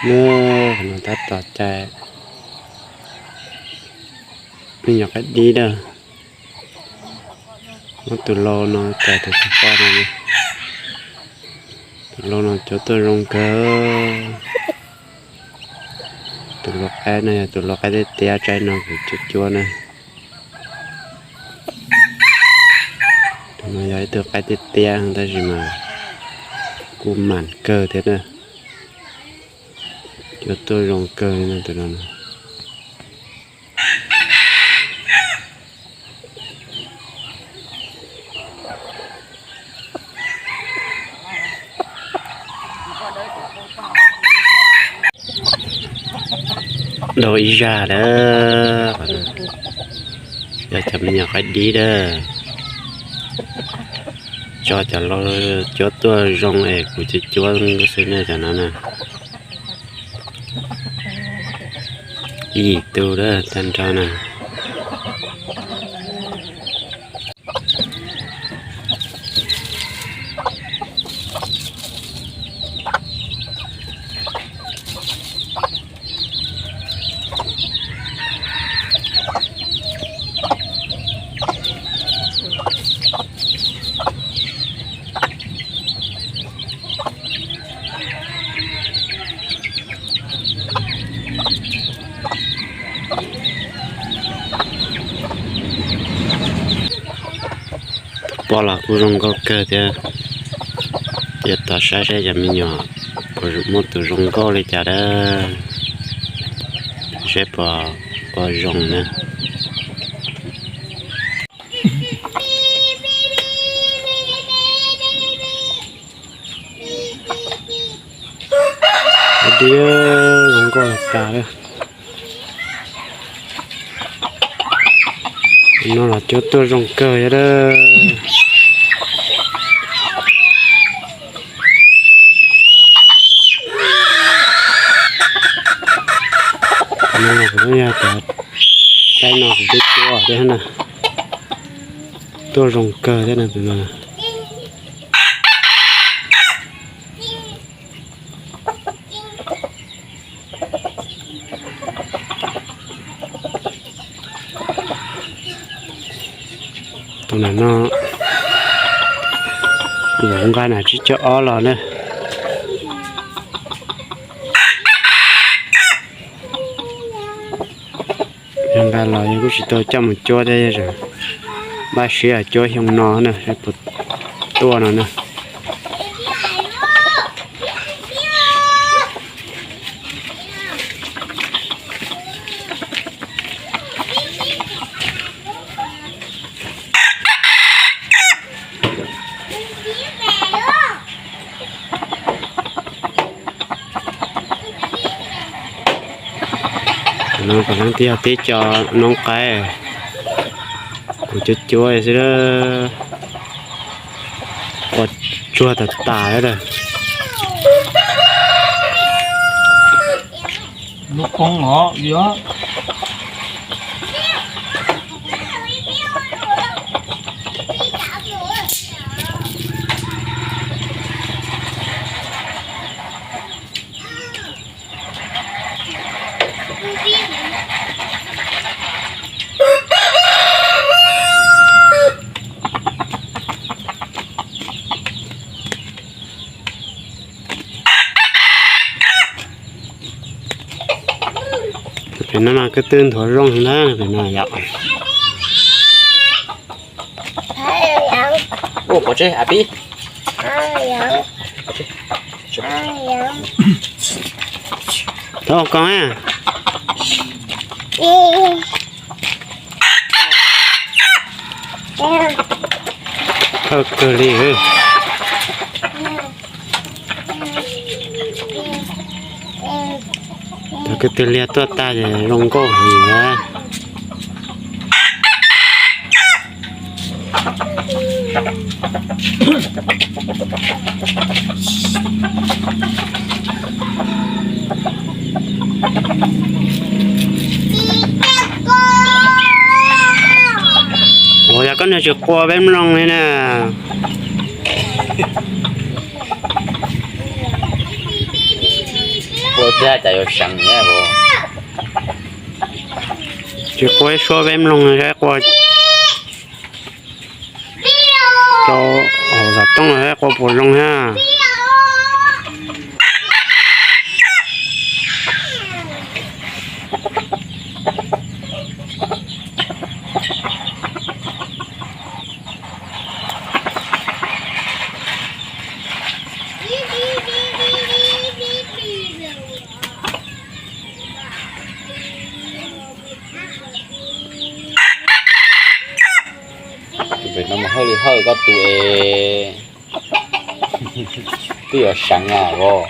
Qhov no tab tom cais me nyuam qaib dib na. Muab tus lau no cais tus poj no. Tus lau no cuab tuaj zoo kawg. Tus lau qaib no yog tus lau qaib tiab tiab, tsaib no kuv cuab cuab na. Tus no yog ib tug qaib tiab tiab tab sis mas kuj mam kawg thiab na. Cuab tuaj zoo kawg li no tus no. Dau ib zaj lawm. Yog cov me nyuam qaib dib lawm. Tso cov lau cuab tuaj zoo es kuv cuab cuab xwb na cov no na. Ib yim tug lawm tag nrho na. Tus poj los kuj zoo nkauj kawg thiab. Ces tos saib saib cov me nyuam puas muaj tus zoo nkauj li cas dab, saib puas zoo na. Dib zoo nkauj tas li. No los cuab tuaj zoo kawg thiab. No los kuv yog cov saib no kuv twb cuab thiab na. Tuaj zoo kawg thiab no tus no. Tus no, kuv nqa na tsib caug ob los na. Yog nqa los yog kuj tsis tau coj mus cuab thiab, npaj siab cuab xyoo no na, puas tuaj no na. No kom leej twg yog tib co noob qaib, kuv cuab cuab xwb, ua tsuag tas tas lawm. Lub poob os. Pem no mas ko tw nthuav zoo ntag pem no yom. Ua pov tseg a pib. Thov koj. Thawj kawg li. Cov kwv tij liag tuaj tag ces zoo nkauj heev na. Ua yog koj niag tsis qua peb mloog li na. Qua Cas yuav seev thiab. Tsis qua ib suab peb mloog saib qua rau hauv xov tooj saib qua puas zoo thiab. Tus pem no mas hawj li hawj koj tus es twb yuav seev os.